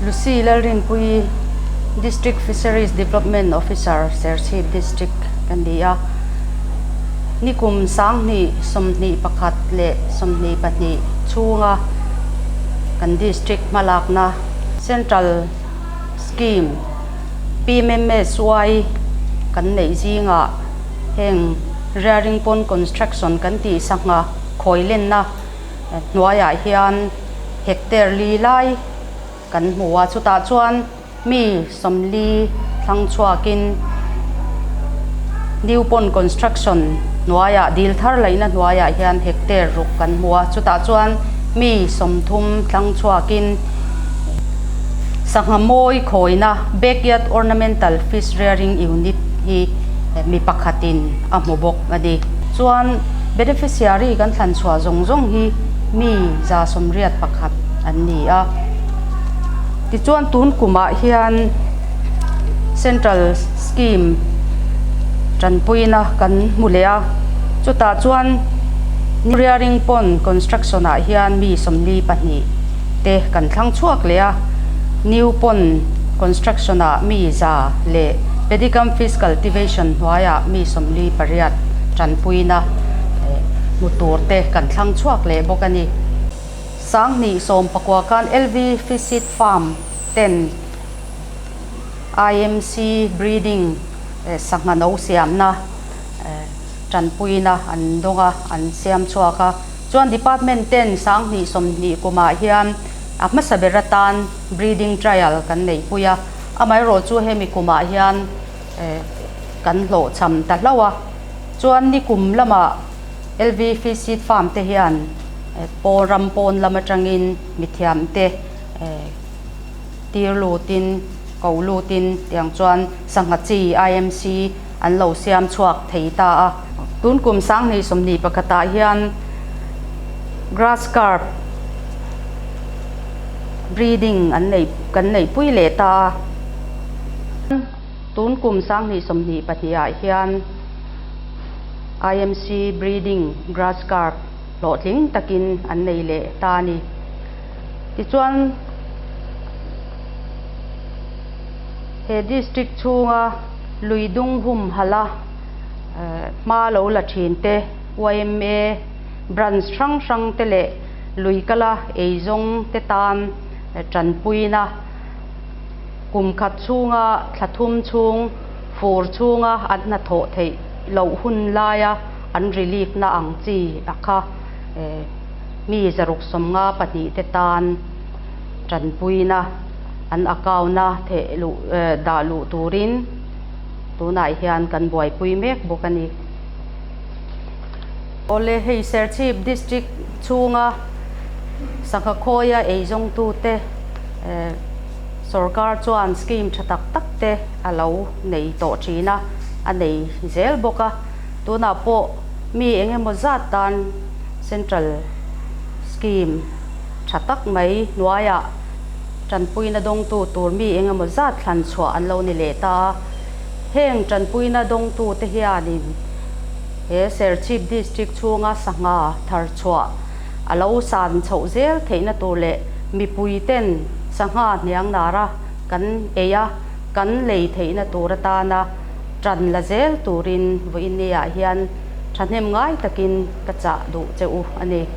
Lucy Lalrinpuii, District Fisheries Development Officer, Serchhip District ka ni a. Nikum 2021 leh 22 chhunga kan District hmalakna Central Scheme PMMSY kan neih zingah heng Rearing Pond Construction kan tih sangha khawilenna hnuaiah hian hectare li lai kan hmu a, chutah chuan mi 40 thlang chhuakin New Pond Construction hnuaiah dil thar laihna hnuaiah hian hectare ruk kan hmu a, chutah chuan mi 30 thlang chhuakin sangha mawi khawina Backyard Ornamental Fish Rearing Unit hi mi pakhatin a hmu bawk a ni. Chuan beneficiary kan thlan chhuah zawng zawng hi mi 181 an ni a. Tichuan tun kumah hian Central Scheme tanpuina kan hmu leh a, chutah chuan Rearing Pond Construction ah hian mi 42 te kan thlang chhuak leh a, New Pond Construction ah mi 100 leh Pedicum Fish Cultivation hnuaiah mi 48 tanpuina hmu tur te kan thlang chhuak leh bawk a ni. 2019 khan LV Fish Seed Farm ten IMC Breeding sangha no siamna tanpuina an dawng a, an siam chhuak a. Chuan Department ten 2020 kumah hian a hmasa ber atan breeding trial kan neihpui a, amaherawh chu hemi kumah hian kan hlawhchham ta hlauh a. Chuan nikum lamah LV Fish Seed Farm te hian pawn ram pawn lam atangin mithiam te tir lutin ko lutin tiang chuan sangha chi IMC an lo siam chhuak thei ta a. Tun kum 2021 ah hian grass carp breeding an nei kan neihpui leh ta a. Tun kum 2022 ah hian IMC breeding grass carp hlawhtling takin an nei leh ta a ni. Tichuan he district chhunga luidung hum hala hma lo la thin te YMA branch hrang hrang te leh lui kala eizawng te tan tanpuina kum khat chhunga thla thum chhung fur chhunga an hnathawh theih loh hun laia an relief na ang chi a kha mi 152 te tan tanpuina an account a theh luh dah luh turin tunah hian kan buaipui mek bawk a ni. Awle hei Serchhip District chhunga sangha khawia eizawngtu te sorkar chuan scheme tha tak tak te a lo nei tawh thin a, a nei zel bawk a. Tunah pawh mi eng emaw zat tan Central Scheme tha tak mai hnuaiah tanpuina dawngtu tur mi eng emaw zat thlan chhuah an lo ni leh ta a. Heng tanpuina dawngtu te hianin he Serchhip District chhunga sangha thar chhuah a lo san chhoh zel theihna tur leh mipui ten sangha hniang nara kan ei a, kan lei theihna tur atana tan la zel turin vawiin niah hian thahnem ngai takin ka chah duh che u a ni.